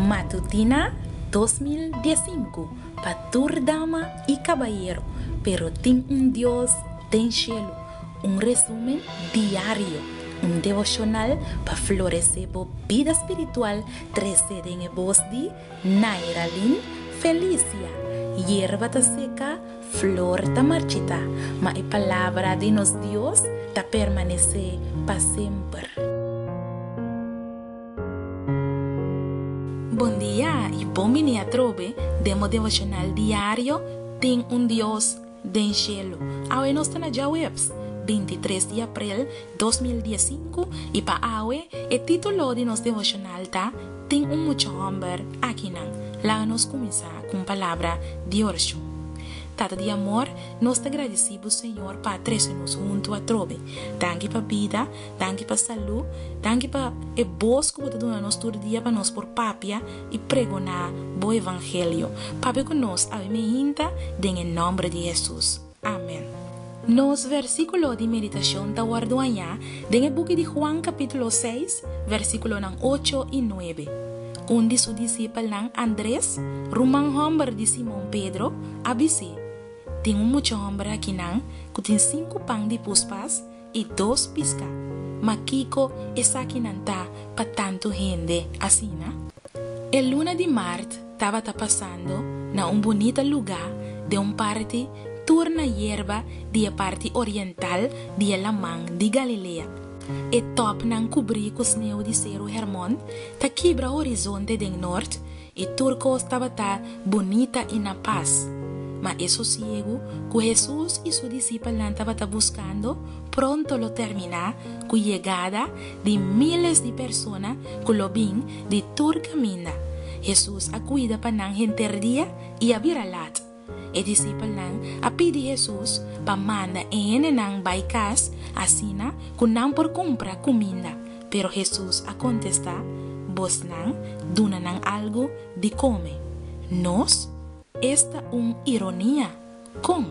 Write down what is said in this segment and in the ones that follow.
Matutina 2015 pa tur dama i kabayero, pero tin un Dios den shelu. Un resumen diario, un devoshonal pa floresé bo bida spiritual trese den e bos di Nairalyn Felicia. Yerba ta seka, flor ta marchitá, ma e palabra di nos Dios ta permanesé pa semper. Bon dia i bon bini atrobe den bo devoshonal diario Tin un Dios den Shelu. Awe nos ta na djaweps, 23 di aprel 2015 i pa awe e titulo di nos devoshonal ta Tin un mucha hòmber akinan. Laga nos kuminsá ku un palabra di orashon. Tata di amor, nos ta gradisí bo Señor pa a trese nos huntu atrobe. Danki pa bida, danki pa salú, danki pa e bos ku bo ta duna nos tur dia pa nos por papia i pregoná bo evangelio. Papia ku nos awe meinta den e nòmber di Hesus. Amen. Nos versíkulo di meditashon ta wòrdu hañá den e buki di Juan kapítulo seis, versíkulonan ocho i nuebe. Un di su disipelnan, Andres, ruman hòmber di Simon Pedro, a bis'é, Tin un mucha hòmber akinan ku tin sinku pan di puspas i dos piská, ma kiko esakinan ta pa tantu hende asina? E luna di mart tabata pasando na un bunita lugá den un parti tur na yerba di e parti oriental di e Laman di Galilea. E tòpnan kubrí ku sneu di Seru Hermon ta kibra horizonte den nort i tur kos tabata bunita i na pas. Ma e sosiegu ku Hesus i su disipelnan tabata buskando pronto lo terminá ku yegada di míles di persona ku lo bin di tur kaminda. Hesus a kuida pa nan henter dia i a bira lat. E disipelnan a pidi Hesus pa manda e hendenan bai kas asina ku nan por kumpra kuminda. Pero Hesus a kontestá, Bosnan duna nan algu di kome. Nos? Esta un ironia! Kon?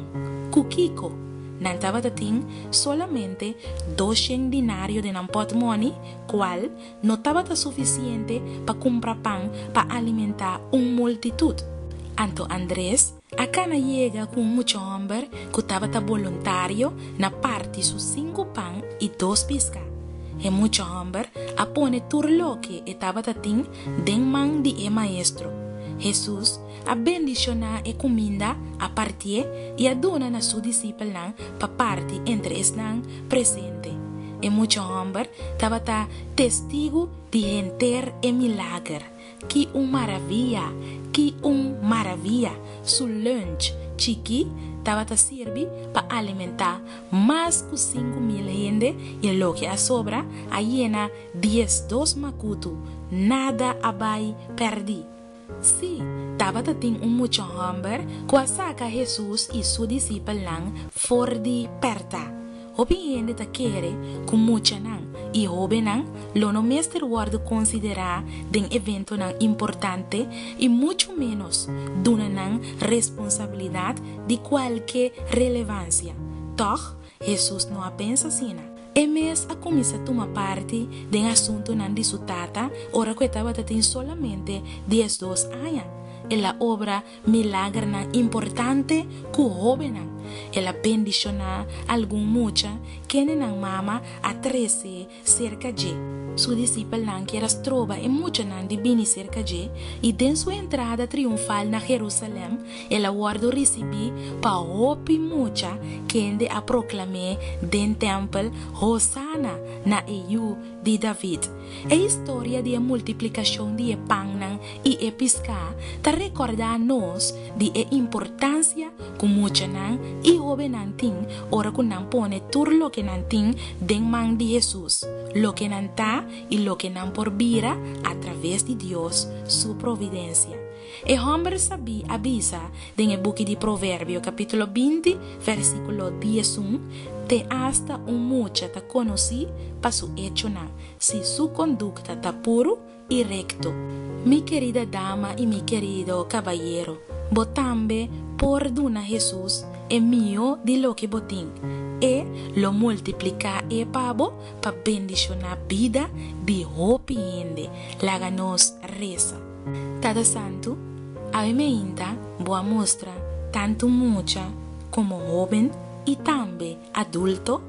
Ku kiko? Nan tabata tin solamente doshen dinario den nan pòtmòni, kual no tabata sufisiente pa kumpra pan pa alimentá un multitut. Anto Andres a kana yega ku un mucha hòmber ku tabata boluntario na parti su sinku pan i dos piska. E mucha hòmber a pone tur loke e tabata tin den man di e maestro. Hesus a bendishoná e kuminda, a partié i a duna na su disipelnan pa parti entre esnan presente. E mucha hòmber tabata testigu di henter e milager. Ki un maravia! Ki un maravia! Su lunch chikí tabata sirbi pa alimentá mas ku 5000 hende i loke a sobra a yena 12 makutu. Nada a bai pèrdí. Sí, tabata tin un mucha hòmber ku a saka Hesus i su disipelnan for di pèrtá. Hopi hende ta kere ku muchanan i hóbennan lo no mester wòrdu konsiderá den eventonan importante i muchu ménos duna nan responsabilidat di kualke relevansia. Tòg, Hesus no a pensa asina. E mes a kuminsá tuma parti den asuntunan di su Tata ora ku e tabata tin solamente 12 aña. El a obra milagernan importante ku hóbennan. El a bendishoná algun mucha kende nan mama a trese serka dje. Su disipelnan kier a stroba e muchanan di bini serka dje, i den su entrada triunfal na Jerusalèm, el a wòrdu risibí pa hopi mucha kende a proklam'é den tèmpel, Hosana na e Yu di David! E historia di e multiplikashon di e pannan i e piská ta rekordá nos di e importansia ku muchanan i hóbennan tin ora ku nan pone tur loke nan tin den man di Hesus, loke nan ta i loke nan por bira atraves di Dios su providensia. E hòmber sabí a bisa den e buki di Proverbio kapítulo 20 versíkulo 11, Te asta un mucha ta konosí pa su echonan, si su kondukta ta puru i rekto. Mi kerida dama i mi kerido kabayero, bo tambe por duna Hesus e mihó di loke bo tin. E lo multipliká e pa bo pa bendishoná bida di hopi hende. Laga nos resa. Tata Santu, awe meinta bo a mustra tantu mucha komo hóben i tambe adulto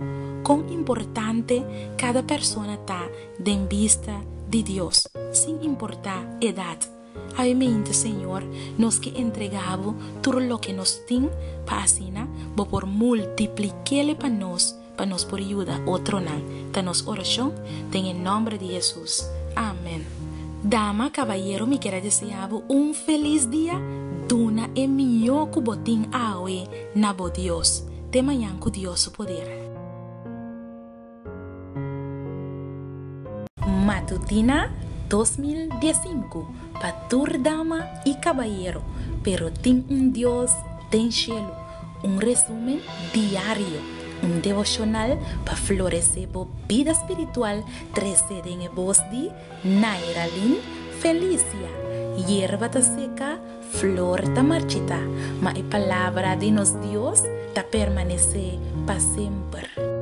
kon importante kada persona ta den bista di Dios, sin importá edat. Awe meinta, Señor, nos ke entregá bo tur loke nos tin pa asina bo por multiplik'é pa nos pa nos por yuda otronan. Ta nos orashon den e nòmber di Hesus. Amen. Dama, kabayero mi kier a deseá bo un felis dia, duna e mihó ku bo tin awe na bo Dios. Te mañan ku Dios su poder. Matutina 2015 pa tur dama i kabayero, pero tin un Dios den shelu. Un resumen diario, un devoshonal pa floresé bo bida spiritual trese den e bos di Nairalyn Felicia. Yerba ta seka, flor ta marchitá, ma e palabra di nos Dios ta permanesé pa semper.